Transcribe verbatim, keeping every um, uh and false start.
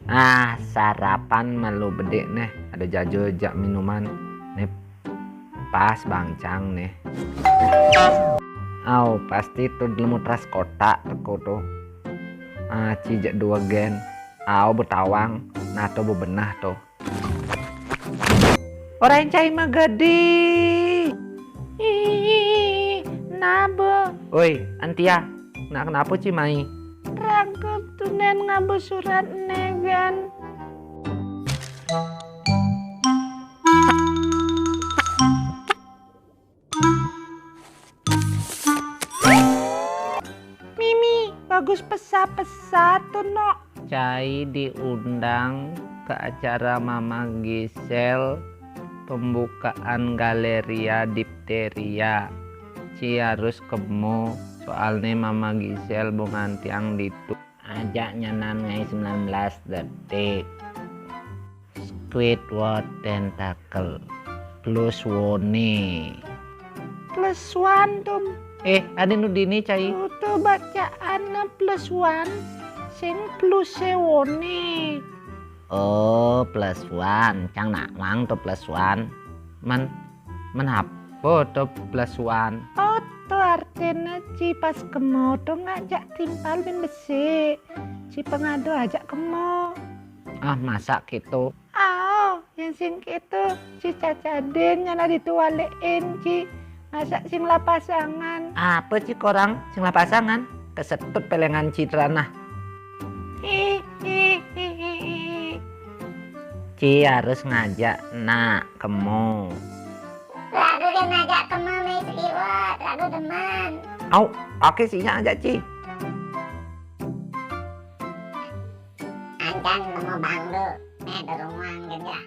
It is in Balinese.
Ah, sarapan malu bedik neh, ada jajo jak minuman. Neh, pas bangcang neh. Au, pasti tu dalam utras kotak teko tu. Ah, ci jak dua gen. Au, betawang, nah tu bebenah tu. Orang cai magedi. Ih, nabo. Oi, Antia, nak kenapa ci mai? Rangkep tunen ngabo surat neh gen. Mimi, bagus pesa-pesa tu, Nok. Cai diundang ke acara Mama Gisel pembukaan galeria dipteria. Ci harus kemo, soalne Mama Gisel bu ngantiang ditu. Ajak nyanan ngai sembilan belas detik. Squidward tentacle. Plus one. Plus one, Tom. Eh, ade nu dini, cai? Tutu bacaan plus one. Sing plus sewone. Oh, plus one. Cang nawang tu plus one. Man, man apa tu plus one? Oh, tu artine ci pas kemo tu ngajak timpal bin besik. Ci pengado ajak kemo. Ah, masa gitu? Ao, yang sing gitu, ci cacadin nyana ditualekin, ci. Masa sing lah pasangan? Apa ci korang sing lah pasangan? Kesetut pelengan ci teranah. Hi, hi, hi, hi, hi. Ci harus ngajak nak kemo. Lagu dia ngajak kemo meh seliwat, lagu demen. Au, oke sih ajak ci. Ancan nemu bangdu, meh derunguang gejah.